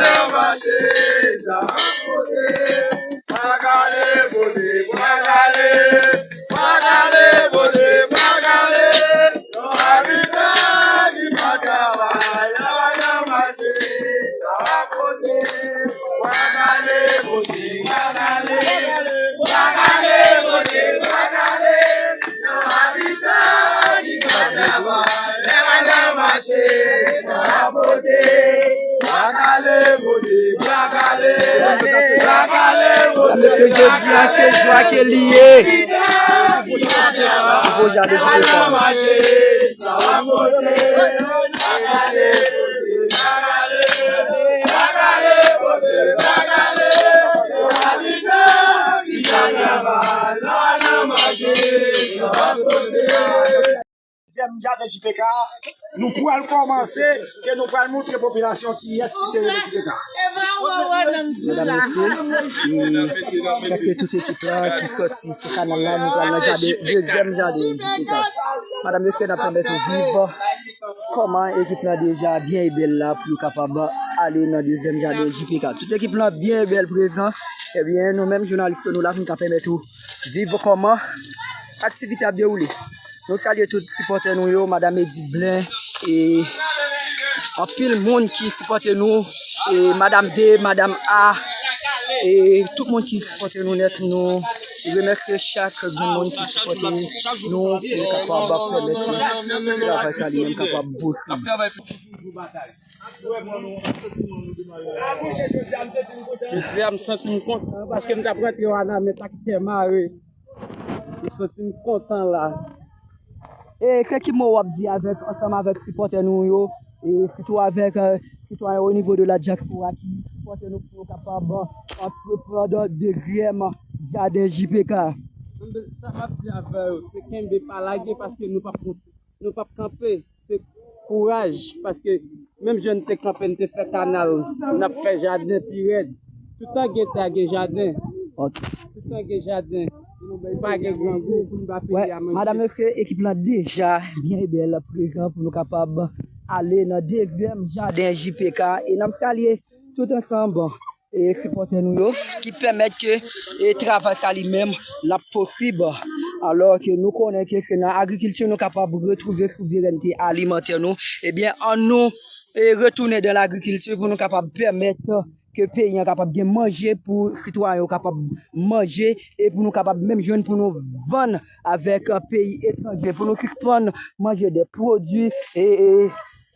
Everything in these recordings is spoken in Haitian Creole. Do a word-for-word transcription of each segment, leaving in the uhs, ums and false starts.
Nan mache, sa ap pote. Bwa kale pote, bwa kale. Bwa kale pote, bwa kale. Yon abitan ki pa travay, travay nan mache, sa ap pote. Bwa kale pote, bwa kale. Bwa kale pote, bwa kale. Yon abitan ki pa travay, travay nan mache, sa ap pote. Bwa kale pote, bwa kale. Bwa kale pote. Mesye, jodi a se jwa ke li ye. Nouvo jaden J P K. Dezyèm jaden J P K, nou pral kòmanse, ke nou pral montre popilasyon kiyès ki te rele J P K. Medam, mesye, e, sa se tout ekip la ki sòti sou kanal la, nou pral nan jaden, dezyèm jaden J P K. Medam, mesye, n ap pèmèt ou viv kòman ekip lan deja byen e bèl la pou yo kapab ale nan dezyèm jaden J P K. Tout ekip lan byen e bèl prezan. Ebyen, nou menm jounalis nou la pou n ka pèmèt ou viv kòman aktivite ap dewoule. Nou salye tout sipòtè nou yo, Madam Edith Blain, e anpil moun ki sipòte nou, e Madam D, Madam A, e tout moun ki sipòte nou nèt, nou remèsye chak grenn moun ki sipòte nou pou nou kapab pèmèt travay sa li menm kapab posib. Jodi a, m santi m kontan paske m t ap rantre Wanament ak kè mare. M santi m kontan la. E se ki mo w ap di avèk, ansanm avèk sipòtè nou yo, e sitou avèk, e, sitwayen o nivo de la dyaspora ki sipòte nou pou nou kapab antreprann dezyèm jaden J P K? Sa m ap di avè yo, se kenbe, pa lage, paske nou p ap konti-, nou p ap kanpe. Se kouraj, paske menm jan n te kanpe, n te fè kanal, n ap fè jaden pi rèd. Toutan gen tè, gen jaden. Ok. Toutan gen jaden. Pa gen grangou pou n ba peyi a manje. Wè, medam, mesye, ekip lan deja byen e bèl prezan pou nou kapab ale nan dezyèm jaden J P K. E n ap salye tout ansanm e sipòtè nou yo ki pèmèt ke, e, travay sa li menm l ap posib. Alò ke nou konnen ke se nan agrikilti nou kapab retwouve souverènte alimantè nou. Ebyen, ann nou, e, retounen dan lagrikilti pou nou kapab pèmèt ke peyi an kapab gen manje pou sitwayen yo kapab manje e pou nou kapab menm jwenn pou nou vann avèk, e, peyi etranje, pou nou sispann manje de pwodui, e, e,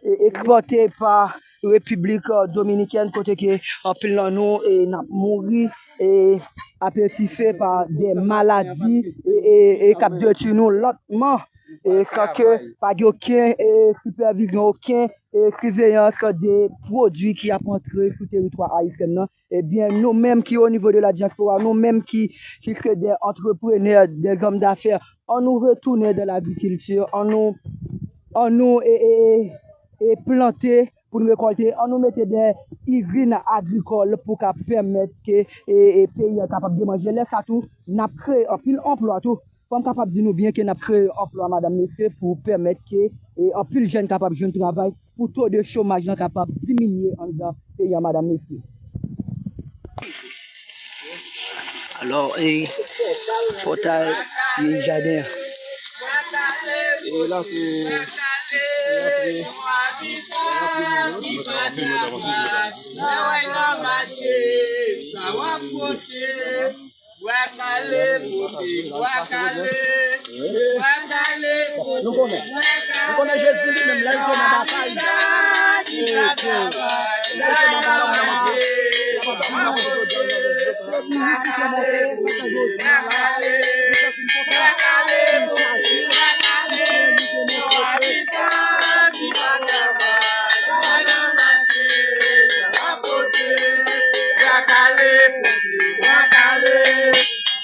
e, ekspòte pa Repiblik, e, Dominikèn, kote ke anpil nan nou, e, n ap mouri, e, apesife pa de maladi, e, e, e k ap detwi nou lantman, e, san ke pa gen okenn, e, sipèvizyon, okenn, e, siveyans de pwodui ki ap antre sou teritwa ayisyen nan. Ebyen, nou menm ki o nivo de la dyaspora, nou menm ki, ki se de antreprenè, de zòm dafè, ann nou retounen dan lagrikilti, ann nou, ann nou, e, e, e, e plante pou n rekòlte, ann nou mete de izin agrikòl pou ka pèmèt ke, e, e, peyi an kapab gen manje. Lè sa tou, n ap kreye anpil anplwa tou. Fò m kapab di nou byen ke n ap kreye anplwa, medam, mesye, pou pèmèt ke, e, anpil jèn kapab jwenn travay, pou to de chomaj lan kapab diminye anndan peyi an, medam, mesye. Alò, e, pòtay, e, jaden an. E la, se, se rantre, se rantre moun yo. Travay nan mache, sa w ap pote. Bwa kale pote bwa kale. Bwa kale pote bwa kale. Nou konnen. Nou konnen Jezi li menm, lè l te nan batay. Lè l te nan batay. Bwa kale pote bwa kale. Bwa kale pote bwa kale. Bwa kale pote bwa kale. Bwa kale pote bwa kale.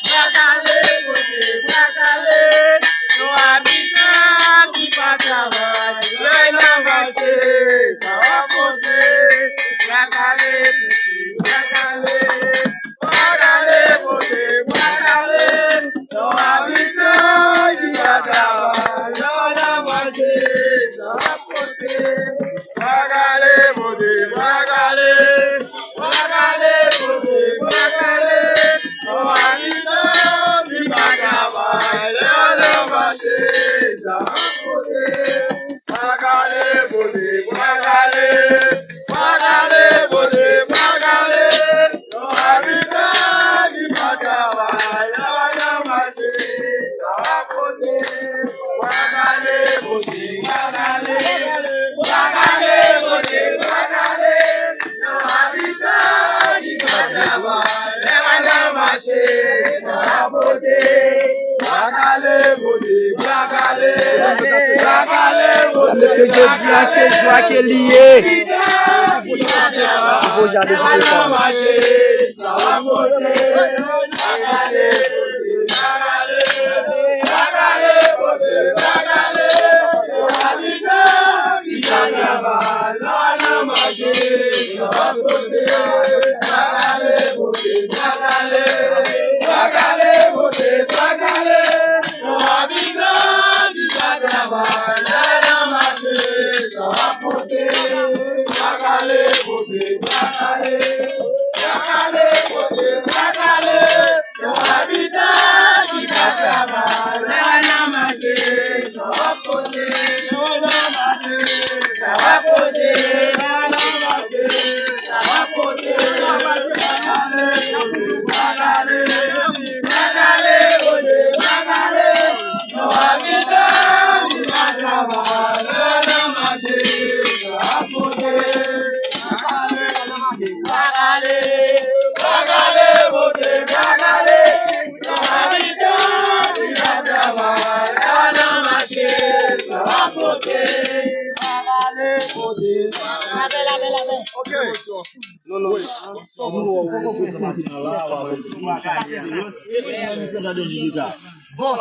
Bwa kale pote bwa kale. Yon abitan ki pa travay, lè nan mache, sa w ap pote. Bwa kale pote bwa kale. Bwa kale pote bwa kale. Yon abitan ki pa travay, lè nan mache, sa w ap pote. Bwa kale pote bwa kale. Mesye, jodi a se jou a ke li ye. Nouvo jaden Jipeka. Yon abitan ki pa travay, lè l ap mache, sa w ap pote. Pa kale pote, pa kale, pa kale pote, pa kale. Yon abitan ki pa travay, lè l ap mache, sa w ap pote. Lè l ap mache, sa w ap pote. Lè l ap mache, sa w ap pote. Pa kale pote, pa kale, pa kale pote, pa kale. Yon abitan ki pa travay, lè l ap mache, sa w ap pote. Pa kale, pa kale, pa kale pote, pa kale. Yon abitan ki pa travay, lè l ap mache, sa w ap pote. Pa kale pote, pa kale. Ok. Non, non. Bon,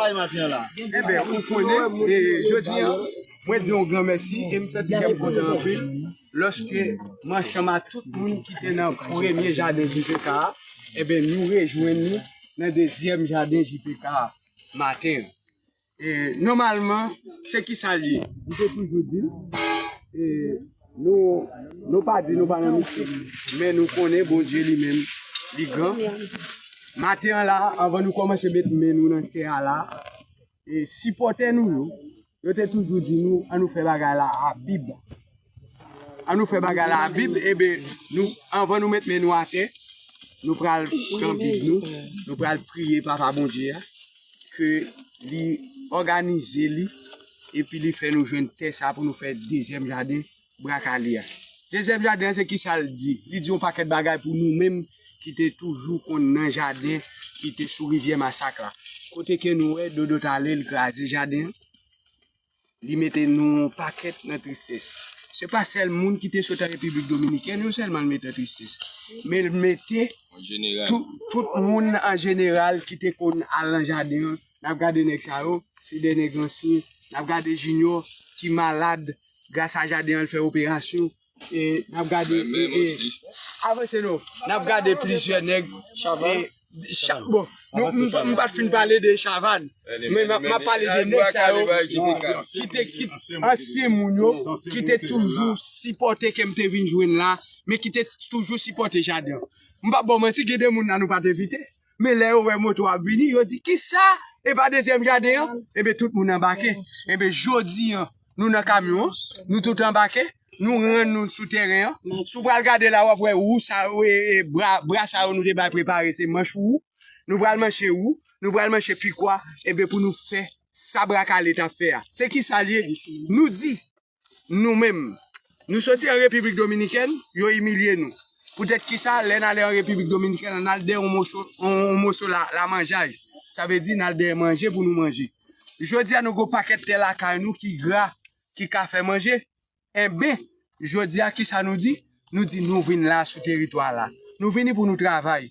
enben, ou konnen, e, jodi a, mwen di yon gran mèsi, e m santi kè m kontan anpil, lòske m ansanm a tout moun ki te nan premye jaden J P K a, enben, nou rejwenn nou nan dezyèm jaden J P K a maten an. E, nòmalman, se ki sa l ye. M te toujou di l, e, nou, nou pa di nou pa nan mistik, men nou konnen Bondye li menm, li gran. Maten an la, anvan nou kòmanse met men nou nan tè a la, e, sipòtè nou yo, yo te toujou di nou, ann nou fè bagay la a Bib. Ann nou fè bagay la a Bib, enben, nou, anvan nou met men nou atè, nou pral pran Bib nou, nou pral priye Papa Bondye a, ke li òganize li, epi li fè nou jwenn tè sa pou nou fè dezyèm jaden Brakale a. Dezyèm jaden an, se ki sa l di? Li di yon pakèt bagay pou nou menm ki te toujou konn nan jaden ki te sou rivyè Masak la. Kote ke nou wè Dodo t ale, l kraze jaden an. Li mete nou yon pakèt nan tristès. Se pa sèl moun ki te sot an Repiblik Dominikèn yo sèlman l mete an tristès. Men l mete tout, tout moun an jeneral ki te konn al nan jaden an. N ap gade nèg sa yo, se de nèg ansyen. N ap gade Junior ki malad, gras a jaden an l fè operasyon. E n ap gade, e, e, avanse non. N ap gade plizyè nèg. Chaval. E, Cha-, bon, nou, m, m pa t fin pale de Chavannes, men m, m ap pale de nèg sa yo ki te, ki ansyen moun yo, ki te toujou sipòte ke m te vin jwenn la, men ki te toujou sipòte jaden an. M p ap ba w manti, gen de moun la nou pa t envite, men lè yo wè moto ap vini, yo di, "Kisa? E pa dezyèm jaden an?" Enben, tout moun anbake. Enben, jodi an, nou nan kamyon an, nou tout anbake, nou rann nou sou teren an. Si w pral gade la, w ap wè wou sa yo, e, e, bra, bra sa yo nou te bay prepare, se manch wou. Nou pral manche wou, nou pral manche pikwa, enben pou nou fè sa Brakale t ap fè a. Se ki sa l ye? Nou di, nou menm, nou soti an Repiblik Dominikèn, yo imilye nou. Poutèt ki sa, lè n ale an Repiblik Dominikèn, n al dèyè yon moso, yon, yon moso la, lamanjay. Sa vle di n al dèyè manje pou nou manje. Jodi a, nou gen yon pakèt tè lakay nou ki gra, ki ka fè manje. Enben, jodi a, ki sa nou di? Nou di nou vin la sou teritwa la. Nou vini pou nou travay.